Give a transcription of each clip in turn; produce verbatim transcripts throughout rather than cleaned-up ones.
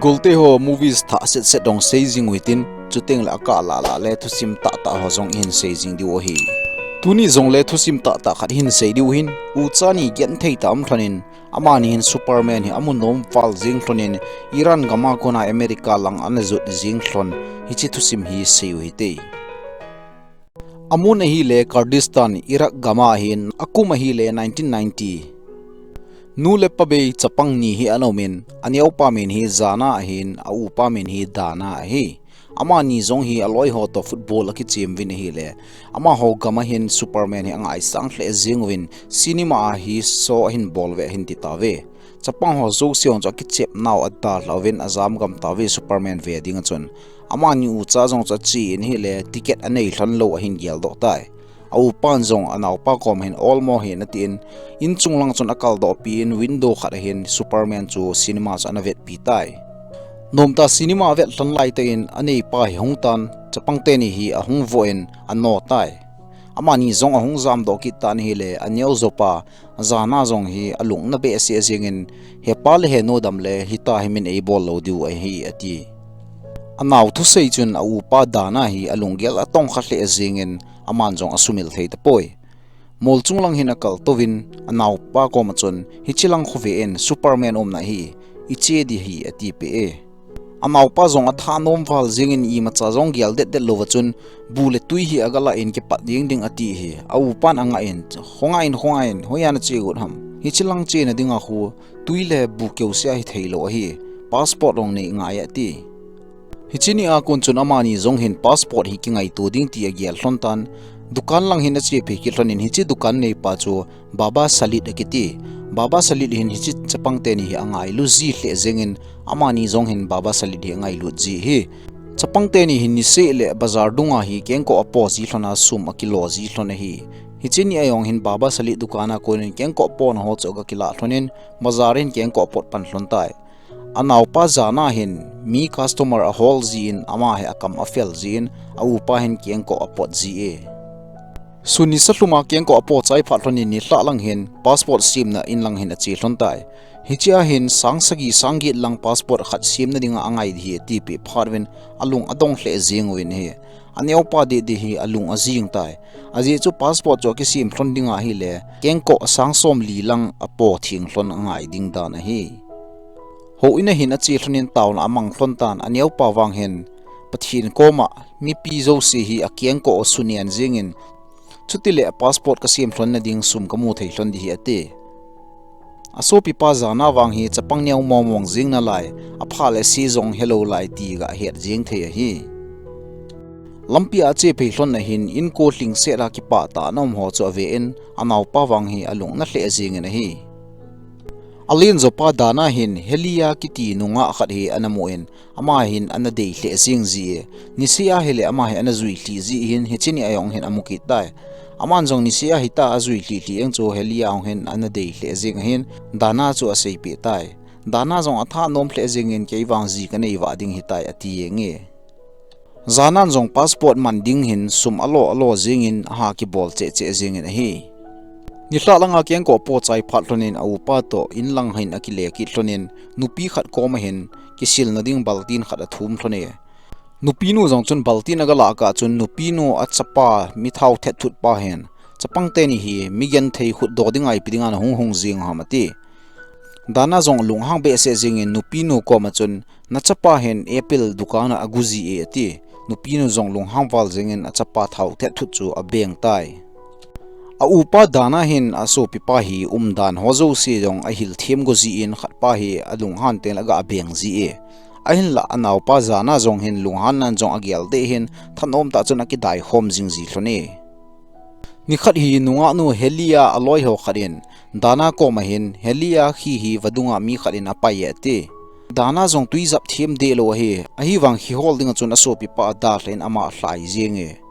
Golte ho movies thah set set dong sei jing u hitin, chuteng le akah lah lah le thusim tah tah ho jong ihin sei jing diu ahi. Tuni jong le thusim tah tah khat ihin sei diu hin, ucha ni genthei tah um lhonin, amani hin Superman hi amu nom val jing lhonin, Iran gam a kona America lang ana jot jing lhon, hiche thusim hi sei u hite. Amun ahile Kurdistan, Iraq gam a ahin, akum ahile nineteen ninety. Nu le pa bei chapang ni hi ana umin, aneopa min hi Jana ahin, aupa min hi Dana ahi. Amani jong hi aloi ho toh football akichem uvin ahile, amaho gam a hin Superman hi angaisang lheh jeng uvin, cinema a hi show ahin bol uve ahin ti tauve. Chapang ho jouse jong chu akichep nau adalha uvin ajam gam tauve Superman ve ding a chun. Amani ucha jong chu ache in ahile ticket anei lhon lou ahin geldoh tai. Aupan jong anaopa kom hin olmo hih in atin, inchung lang chun akaldoh pi in window khat a hin Superman chu cinema chu ana vetpi tai. Nomtah cinema avet lhon laitah in aneipa hi ahung tan, chapang teni hi ahung vo in ano tai. Amani jong ahung jamdoh kit tan ahile aneo jopa Jana jong hi alung ana behseh jeng in, hepa le henu dam le hitia hi min eibol lou diu ahi ati. Anao thusei chun aupa Dana hi alunggel atongkha lheh jeng in, aman jong asumil thei tapoi. Mol chung lang hin akal touvin, anaopa kom a chun, hiche lang khu ve in Superman umna hi, iche ding ahi atipeh e. Anaopa jong athanom val jeng in imacha jong gel det det louva chun, bu le tui hi agalah in kipat ding ding ati hi, aupan angah in, khongai in, khongai in, hoiya nache got ham. Hiche lang chena dinga khu, tui le bu keusea hithei lou ahi, passport jong nei ngai ati. Hiche nia kon chun amani jong hin passport hi kingaito ding ti agel lhon tan, dukan lang hin ache phei kit lhon in hiche dukan neipa chu Baba Salid akiti. Baba Salid hin hiche chapang teni hi angailu ji lheh jeng in amani jong hin Baba Salid hi angailut ji ahi. Chapang teni hin niseh le bazar dunga hi kengkoh apo ji lhon a sum akilo ji lhon ahi. Hiche nia jong hin Baba Salid dukan a kon in kengkoh apona ho chu aga kilah lhon in bazar in kengkoh apot pan lhon tai. Anaopa Jana hin mi customer ahol ji in ama hi akam afel ji in aupa hin kengkoh apot ji e. Sun nisa lhum a kengkoh apo chai phat lhon in nilhah lang hin passport semna in lang hin ache lhon tai. Hichea hin sang sagi sang get lang passport khat semna dinga angai ding ahi atipeh phat uvin alung adong lheh jeng uvin ahi. Aneopa deh deh hi alung ajing tai. Ajeh chu passport chu akisem lhon dinga ahile kengkoh sang somli lang apo theng lhon angai ding dan ahi. Houin a hin ache lhon in taona amang lhon tan aneopa vang hin Pathen koma mipi jouse hi akengkoh asunen jeng in, chutile passport kasem lhon na ding sum kamu thei lhon ding ahi ati. Asopipa Jana vang hi chapang neo mong mong jeng nalai, apha le se jong helou lai ti ga het jeng thei ahi. Lampi a ache phei lhon a hin inko lhingset a kipah tah a ana um ho chu ave in, anaopa vang hi alung ana lheh jeng in ahi. Alen jopa Dana hin Helia kiti nungah khat hi ana mu in, ama hin ana dei lheh jeng ji e. Niseh a ahile ama hi ana jui lhih ji hin hiche nia jong hin amu kit tai. Aman jong niseh a hitia ajui lhih lhih jeng chu Helia jong hin ana dei lheh jeng ahin Dana chu aseipeh tai. Dana jong athanom lheh jeng in kei vang ji kanei vah ding ahitai ati jeng e. Janan jong passport man ding hin sum alo alo jeng in aha kibol cheh cheh jeng in ahi. Nilhah langa kengkoh apo chai phat lhon in aupa toh in lang hin akile kit lhon in nupi khat koma hin kisilna ding baltin khat athum lhon e. Nupinu jong chun baltin aga lah kah chun nupinu achapa mi thao thet thut pa hin, chapang teni hi mi genthei khutdoh dinga ipi dinga nahung hung jeng u ham ati. Dana jong lunghang behseh jeng in nupinu koma chun, nachapa hin apple dukan a agu ji e ati. Nupinu jong lunghang val jeng in achapa thao thet thut chu abeng tai. Aupa Dana hin asopipa hi umdan ho jouse jong ahil them go ji in khatpa hi alunghan teng le aga beng ji e. Ahinlah anaopa Jana jong hin lunghan nan jong agel deh hin thanom tah chun akidai khom jing ji lhon e. Nikhat hi nungahnu Helia aloi ho khat in Dana koma hin Helia khi hi vadunga mi khat in apai e ati. Dana jong tui jap them deh lou ahi, ahivang khi hol dinga chun asopipa adalha in ama alhai jeng e.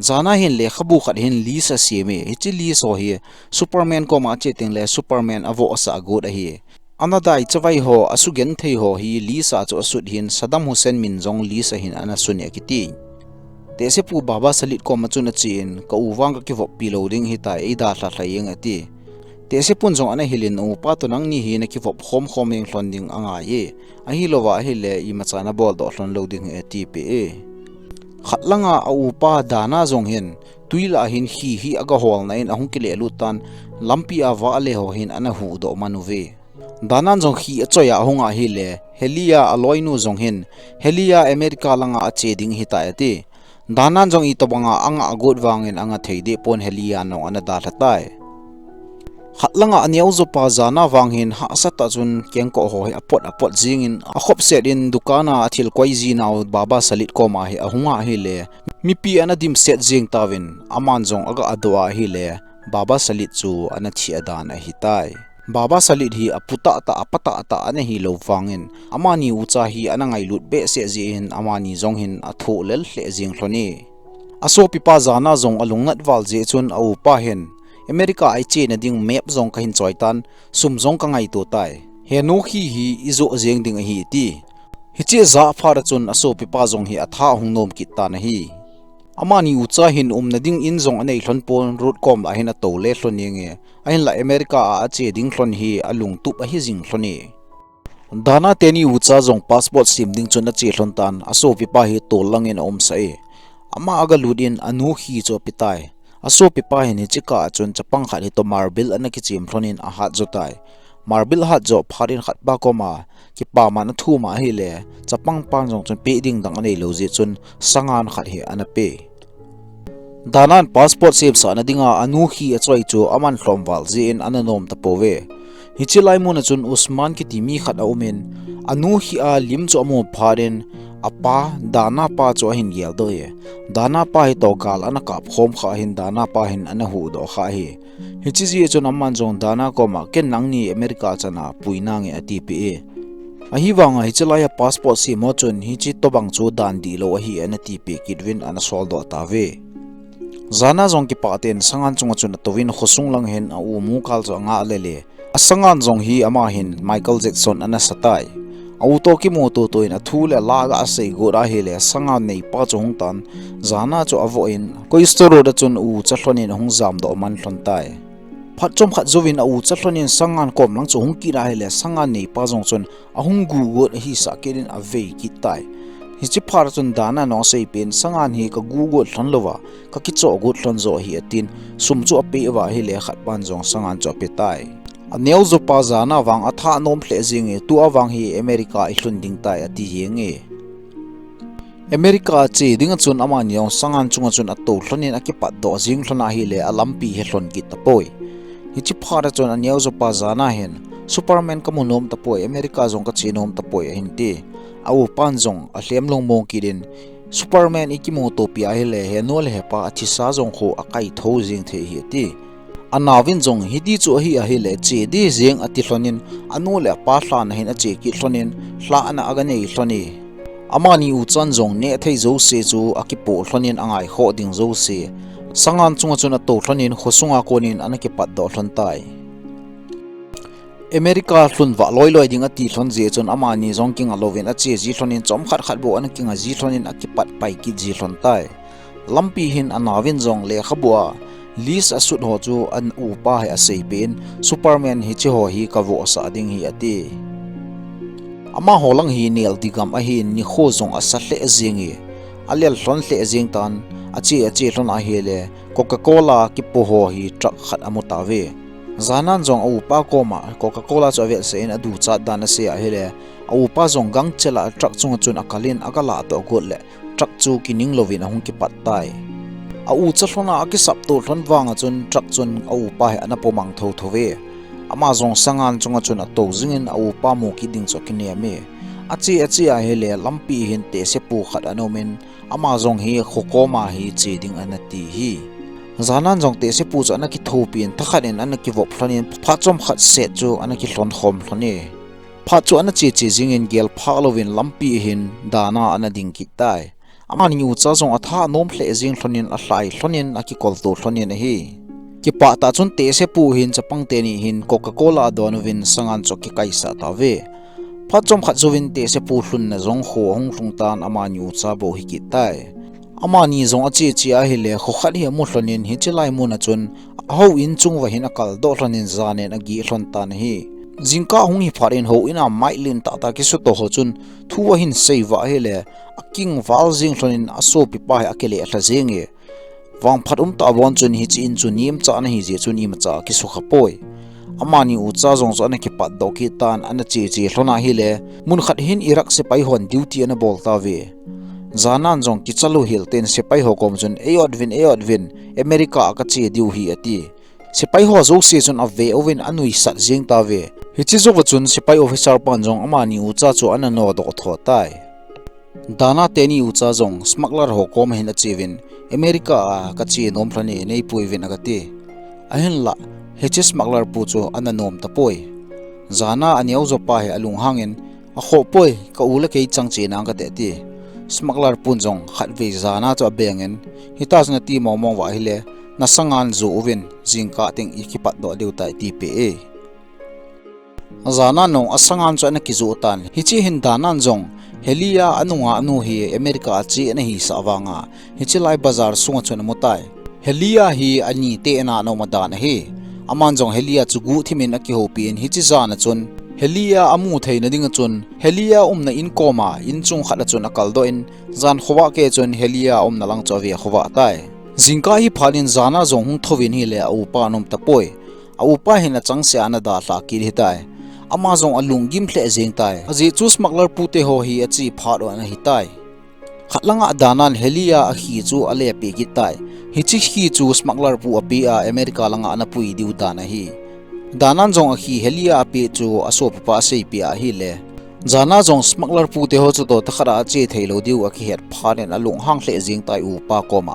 Jana hin lekhabu khat hin list asem e, hiche list ho hi Superman koma ache teng le Superman avoh asah got ahi. Ana dai chavai ho, asugenthei ho hi list a chu asut hin Saddam Hussein min jong list a hin ana sun e akiti. Tehsepu Baba Salid koma chun ache in, ka u vang kakivoppi lou ding ahitai, eidalha lha jeng ati. Tehsepun jong ana hilin, upa toh nangni hi nakivop khom khom jeng lhon ding angai e. Ahilouva ahile imacha nabol doh lhon lou ding ahi atipeh e. Khat langa a upa Dana jong hin, twi lah a hin khi hi aga holna in ahung kile lut tan, lampi a vale ho hin ana huhdoh man uve. Dana'n jong khi achoi a ahung ahile, Helia aloinu jong hin, Helia America langa ache ding ahitai ati. Dana'n jong itobanga angah got vangin anga thei deh pon Helia nong ana dalha tai. Khat langa aneo jopa Jana vang hin hahsa tah chun kengkoh ho hi apot apot jingin akhopset in dukan a athil koi jinau Baba Salit koma hi ahung ahile, mipi ana dimset jing tauvin aman jong aga adoh ahile, Baba Salit chu ana thi adan ahitai. Baba Salit hi apu tahtah, apa tahtah ana hilou vangin, amani ucha hi ana ngailut behseh jeh in amani jong hin athoh lel lheh jeng lhon e. Asopipa Jana jong alungnat val jeh chun a upa hin America a ichena ding map jong kahin choi tan, sum jong kangaito tai. Henu khi hi ijoh jeng ding ahi ati. Hiche jah phat a chun asopipa jong hi atha ahung nom kit tan ahi. Amani ucha hin umna ding in jong anei lhon pon, road kom lah hin atou le lhon jenge. Ahinlah America a ache ding lhon hi alungtup ahi jing lhon e. Dana teni ucha jong passport sem ding chun ache lhon tan, asopipa hi tol langin aumsah e. Ama aga lut in anu khi chu apetai. Asopipa hin hiche kah a chun chapang khat hitoh marble ana kichem lhon in ahat jo tai. Marble ahat jo phat in khatpa koma kipaman athum ahile, chapang pan jong chun peh ding dang aneilou jeh chun sangan khat hi ana pe. Dana'n passport semsahna dinga anu khi achoi chu aman lhom val jeh in ana nom tapouve. Hiche lai mun a chun Usman kiti mi khat aumin, anu khi a lim chu amu phat in, apa Dana pa chu ahin geldoh e. Dana pa hitoh gal ana kap khom kha hin Dana pa hin ana huhdoh kha ahi. Hiche jeh chun aman jong Dana koma, ken nangni America chana pui nange atipeh e. Ahivanga hiche laiya passport sem ho chun hiche tobang chu dan dihlou ahi ana tipeh kit uvin ana soldoh tauve. Jana jong kipah tah in sangan chunga chun atouvin khosung lang hin a u Mukal chu angah lele. Asangan jong hi ama hin Michael Jackson ana sa tai. A u toh kimuto to in athu le ala aga asei got ahile sangan neipa chu ahung tan, Jana chu avoh in koi store road a chun ucha lhon in ahung jamdoh man lhon tai. Phat chomkhat jouvin a ucha lhon in sangan kom lang chu ahung kit ahile sangan neipa jong chun ahung gu got ahisah kit in avei kit tai. Hiche phat a chun Dana nong asei pen, sangan hi kagu got lhon louva, kakichoh got lhon jo ahi atin, sum chu apeh uva ahile khatpan jong sangan chu ape tai. Aneo jopa Jana vang atha anom lheh jenge, tua vang hi America ilhun ding tai ati jenge. America ache dinga chun amani jong sangan chunga chun atou lhon in akipatdoh jing lhon ahile alampi hi lhon kit tapoi. Hiche phat a chun aneo jopa Jana hin, Superman kamu nom tapoi, America jong kache nom tapoi ahin ti. A upan jong alhem lungmong kit in, Superman ikimuto pi ahile henu le hepa athisa jong khu akaithou jing thei ahi ati. Anaovin jong hiti chu ahi ahile che ding jeng ati lhon in, anu le apa lhan a hin ache kit lhon in, lhahna aga nei lhon e. Amani uchan jong neh thei jouse chu akipoh lhon in angaikhoh ding jouse sangan chunga chun atou lhon in khosunga kon in ana kipatdoh lhon tai. America lhun vah loi loi ding ati lhon jeh chun amani jong kinga louvin ache ji lhon in chomkhat khat bou ana kinga ji lhon in akipat pai kit ji lhon tai. Lampi hin anaovin jong lekhabu a list asut ho chu a upa hi asei pen, Superman hiche ho hi kavohsah ding ahi ati. Amaho lang hi nel di gam ahin nikho jong asa lheh jenge. Alel lhon lheh jeng tan, ache ache lhon ahile Coca-Cola kipo ho hi truck khat amu tauve. Jana'n jong a upa koma Coca-Cola chu avetsah in aduchat dan asei ahile, a upa jong gangchel a truck chunga chun akal in aga lahdoh got le truck chu kining louvin ahung kipat tai. A ucha lhon a akisaptoh lhon vang a chun truck chun a upa hi ana pomang thotho ve. Ama jong sangan chunga chun atou jingin a upa mu kit ding chu akinem e. Ache ache ahile lampi hin tehsepu khat ana um in, ama jong hi kho koma hi che ding ana ti ahi. Jana'n jong tehsepu chu ana kithopi in thakhat in ana kivop lhon in phat chomkhat set chu ana kilhon khom lhon e. Phat chu ana che che jingin gel phah louvin lampi hin Dana ana ding kit tai. Amani ucha jong atha anom lheh jing lhon in alhai lhon in akikolto lhon in ahi. Kipah tah chun tehsepu hin chapang teni hin Coca-Cola adon uvin sangan chu akikaisah tauve. Phat chomkhat jouvin tehsepu lhunna jong kho ahung lhung tan amani ucha bou hi kit tai. Amani jong ache che ahile, kho khat hi amu lhonin, hiche lai mun a chun, ahou in chung uva hin akaldoh lhonin, janin ageh lhon tan ahi. Jingkah hung hi phat in houin a mailen tahtah kisuto ho chun, thu ahin sei uva ahile, akingval jeng lhonin, asopipa hi akile lha jenge. Vangphat umtah bon chun hiche in chu nemcha ana hi jeh chun imacha akisukha poi. Amani ucha jong chu ana kipatdoh kit tan, ana che che lhon ahile, mun khat hin Iraq sepai hon duty ana bol tauve. Janan jong kicha lou hel ten sepai ho kom chun, "Ei ot uvin, ei ot uvin, America a kache diu ahi," ati. Sepai ho jouse chun ave uvin anuisat jeng tauve. Hiche jouva chun sepai officer pan jong amani ucha chu ana nodoh tho tai. Dana teni ucha jong smuggler ho kom ahin ache uvin, "America a kache nom lhone, neipui uvin," akati. Ahinlah, hiche smuggler pu chu ana nom tapoi. Jana aneo jopa hi alunghangin, "Akhoh poi, ka u le kei chang che nang kate," ati. Smuggler pun jong khatvei jana chu abengin, "Hita chu nati mong mong uva ahile, nasangan jo uvin, jingkah teng ikipatdoh diu tai," atipeh e. Jana nung asangan chu ana kijoh tan. Hiche hin Danan jong, Helia anunga anu hi America a che ana hisah vanga, hiche lai bazar sunga chun amu tai. Helia hi anite ana um adan ahi. Aman jong Helia chu guhthimin akihoupi in hiche jana chun, Helia amu theina dinga chun, Helia umna in koma, in chung khat a chun akaldoh in, jan khovah keh chun Helia umna lang chu ave khovah tai. Jingkah hi phat in jana jong hung thouvin ahile aupa ana um tapoi. Aupa hin achangseh a ana dalha kit ahitai. Ama jong alunggim lheh jeng tai. Ajeh chu smuggler pute ho hi ache phat u ana hitai. Khat langa Danan Helia akhi chu alepeh kit tai. Hiche khi chu smuggler pu apeh a America langa ana pui diu dan ahi. Danan jong akhi Helia apeh chu asopipa aseipeh a ahile, jana jong smuggler pute ho chu toh tah khat a ache theilou diu akihet phat in alunghang lheh jeng tai upa koma.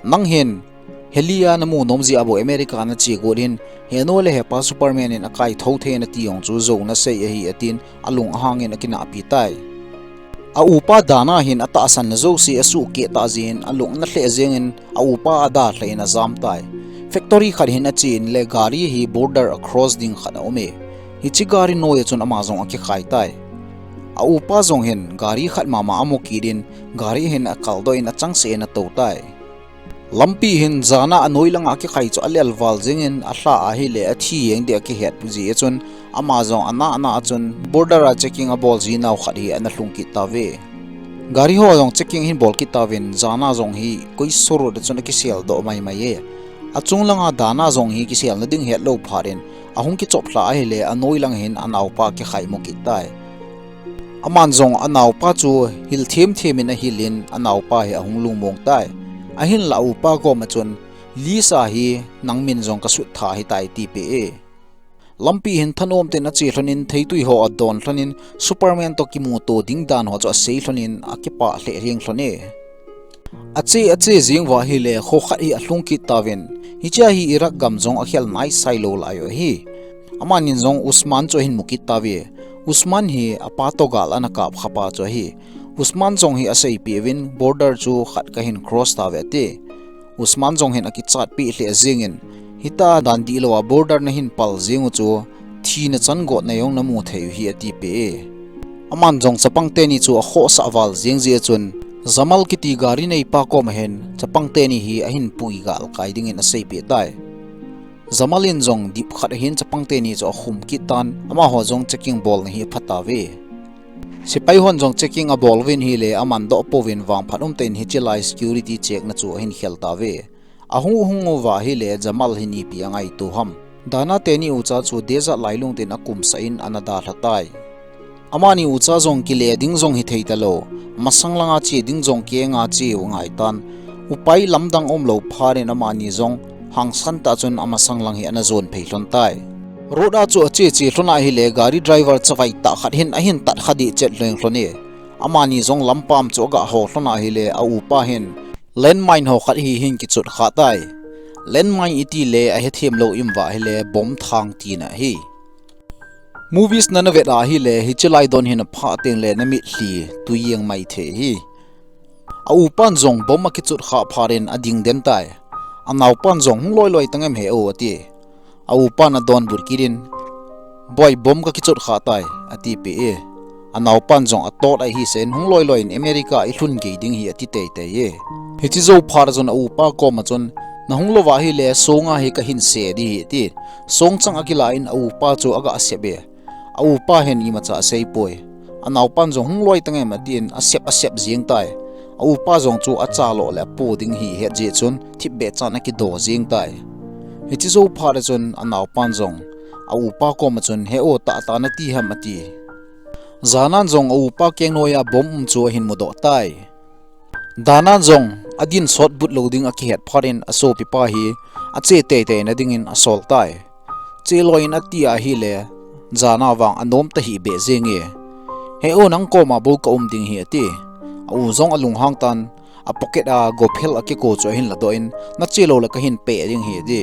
Nang hin, Helia namu nom jeh a bou America nache got hin, henu le hepa Superman in akaithou thei nati jong chu jou nasei ahi, atin alunghangin akinahpi tai. Aupa Dana hin atahsan na jouse asuhkeh tah jeh in alung ana lheh jengin aupa adalha in ajam tai. Factory khat hin achen le gari hi border across ding khat aume. Hiche gari noiya chun ama jong akikhai tai. Aupa jong hin gari khat mama amu kit in gari hin akaldoh in achangseh in atou tai. Lampi hin jana anoi langa akikhai chu alel val jengin alha ahile athi jeng ding akihet jeh a chun ama jong ana ana a chun border a checking abol ji nau khat hi ana lhung kit tauve. Gari ho jong checking ahin bol kit tauvin jana jong hi koi surut a chun akisel doh mai mai e. Achung langa Dana jong hi kisel nading hetlou phat in ahung kichop lha ahile anoi lang hin anaopa akikhai mu kit tai. Aman jong anaopa chu hil them them in ahil in anaopa hi ahung lungmong tai. Ahinlah upa koma chun, Lisa hi nang min jong kasut tha ahitai atipeh e. Lampi hin thanom tah in ache lhon in theitui ho adon lhon in Superman toh kimuto ding dan ho chu asei lhon in akipah lheh jeng lhon e. Ache, ache jeng uva ahile, kho khat hi alhung kit tauvin. Hichea hi Iraq gam jong akhel naisai lou lai u ahi. Amanin jong Usman chu ahin mu kit tauve. Usman hi apa toh gal ana kap khapa chu ahi. Usman jong hi aseipeh uvin border chu khat kahin cross tauve ati. Usman jong hin akichatpeh lheh jengin, hita dan dihlou a border nahin pal jeng u chu, thina chan gotna jong namu thei u ahi atipeh e. Aman jong chapang teni chu akhohsah val jeng jeh a chun, Jamal kiti gari neipa koma hin, chapang teni hi ahin pui galkai dingin aseipeh tai. Jamal in jong dip khat ahin chapang teni chu akhum kit tan, amaho jong checking bolna hi apha tauve. Sepai hon jong checking abol uvin ahile aman doh pouvin vangphat umtah in hiche lai security check na chu ahin khel tauve. Ahung hung uva ahile Jamal hi ipi angaito ham. Dana teni ucha chu desert lailung tin akumsah in ana dalha tai. Amani ucha jong kile ding jong hithei talou, masang langa che ding jong kenga che u angaitan. Upai lamdang umlou phat in amani jong hangsan tah chun amasang lang hi ana jon phei lhon tai. Road a chu ache che lhon ahile gari driver chavai tah khat hin ahin tatkha dehchet lhon lhon e. Amani jong lampam chu aga ho lhon ahile aupa hin landmine ho khat hi ahin kichot kha tai. Landmine itile ahethem lou in uva ahile bomb thang tina ahi. Movies nana vet ahile hiche lai don hi naphah tengle namitlhi tui jeng mai thei ahi. Aupan jong bomb akichot khah phat in ading den tai. Anaopan jong hung loi loi tangem he o ati. Aupan adonbut kit in, Boi, bomb kakichot khah tai, atipeh e. Anaopan jong atot ahi sen hung loi loi in America ilhun gei ding ahi ati teitei e. Hiche jou phat chun a upa koma chun, "Nahung louva ahile, songa hi kahin se ding ahi," ati. Song chang akilah in a upa chu aga sep e. A upa hin imacha aseipoi. A naopan jong, "Hung loi tangem," atin, asep, asep jeng tai. A upa jong chu achalo le apo ding ahi ahet jeh chun, thipbeh chan akido jeng tai. Hiche jou phat chun a naopan jong a upa koma chun, "He o, tahtah nati ham?" ati. Janan jong a upa keng noiya bomb um chu ahin mudoh tai. Danan jong adin sot but lou ding akihet phat in a sopipa hi ache teitei na dingin asol tai. Che loi in ati ahile, Jana vang anom tahih beh jenge. "He o, nang koma bou ka um ding ahi," ati. A u jong alunghang tan, a pocket a gophel akiko chu ahin ladoh in, "Nache lou le kahin peh ding ahi," ati.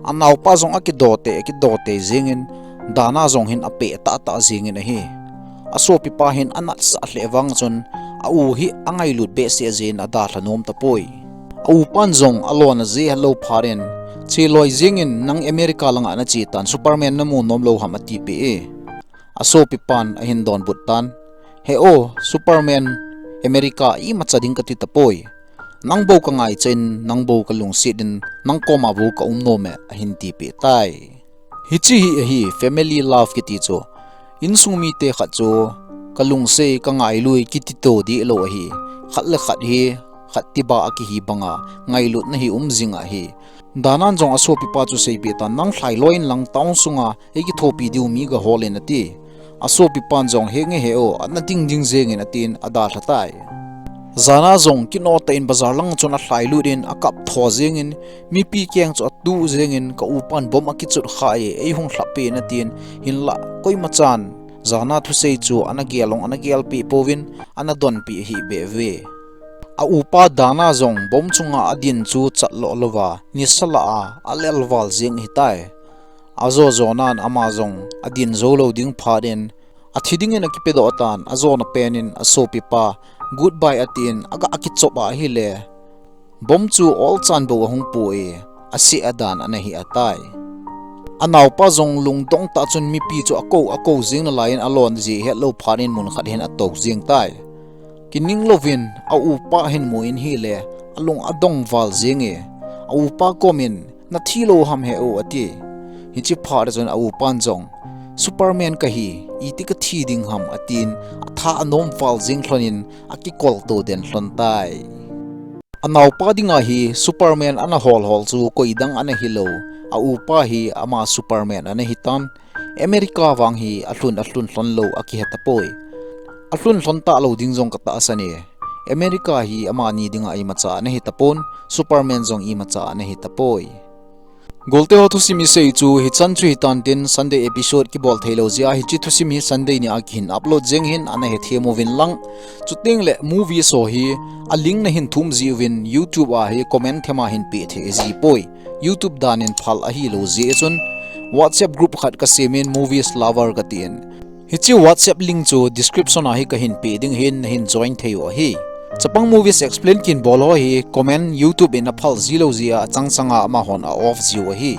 A naopa jong akido tei, akido tei jengin, Dana jong hin apeh tahtah jengin ahi. A sopipa hin anatsah lheh vang chun, a u hi angailut behseh jeh in adalha nom tapoi. A upan jong alona jeh ahet lou phat in, "Che loi jengin nang America langa nache tan, Superman namu nom lou ham?" atipeh e. A sopipan ahin donbut tan, "He o, Superman, America imacha ding kati tapoi. Nang bou kangaicha in, nang bou kalungset in, nang koma bou ka um nom e," ahin tipeh tai. Hiche hi ahi family love kiti chu. Insung mite khat chu kalungset, kangailui kiti to deh lou ahi. Khat le khat hi, khat tiba akihi banga ngailutna hi um jing ahi. Danan jong a sopipa chu seipeh tan, "Nang lhai loi in lang, town sunga eikithopi diu mi gahol in," ati. A sopipan jong, "He nge he o, ana ding ding jengin," atin adalha tai. Jana jong kinoh tah in bazar lang chun alhai lut in akap tho jengin, mipi keng chu atu jengin, "Ka upan bomb akichut kha e, eihung lhap peh in," atin, hinlah koima chan Jana thusei chu ana gel ong, ana gelpeh pouvin, ana donpeh hih beh uve. A upa Dana jong bomb chunga adin chu chat lo louva, nisa lah a alel val jeng ahitai. Ajo jonan ama jong adin jou lou ding phat in, athi dingin akipedoh tan, ajona pen in a sopipa goodbye atin, aga akichop ahile, bomb chu olchan bou ahung po e, aseh adan ana hi ahitai. A naopa jong lungdong tah chun mipi chu ako, ako jeng nalai in alon jeh ahet lou phat in mun khat hin atou jeng tai. Kining louvin a upa hin mu in ahile, alung adong val jenge. A upa komin, "Nathi lou ham he o?" ati. Hiche phat chun a upan jong, "Superman kahi, iti kathi ding ham?" atin, atha anom val jeng lhon in akikol to den lhon tai. A naopa dinga hi Superman ana hol hol chu koidang ana hilou, a upa hi ama Superman ana hitan, America vang hi alhun, alhun lhon lou akihe tapoi. Alhun lhon talou ding jong katahsan e. America hi amani dinga imacha ana hi tapon, Superman jong imacha ana hi tapoi. Golte ho, thusim isei chu hichan chu hitan tin, Sunday episode kibol thei lou jeh a hiche thusim hi Sunday nia kihin upload jeng hin ana hethem uvin lang. Chuteng le movies ho hi a link nahin thum jiuvin YouTube a hi comment thema hin peh thei ji poi. YouTube dan in phal ahilou jeh chun WhatsApp group khat kasem in, Movies Lover katin. Hiche WhatsApp link chu description a hi kahin peh ding hin, nahin join thei u ahi. Chapang Movies Explain kin bol ho hi comment YouTube in aphal ji lou jeh a achang chang a amahon a off jiu ahi.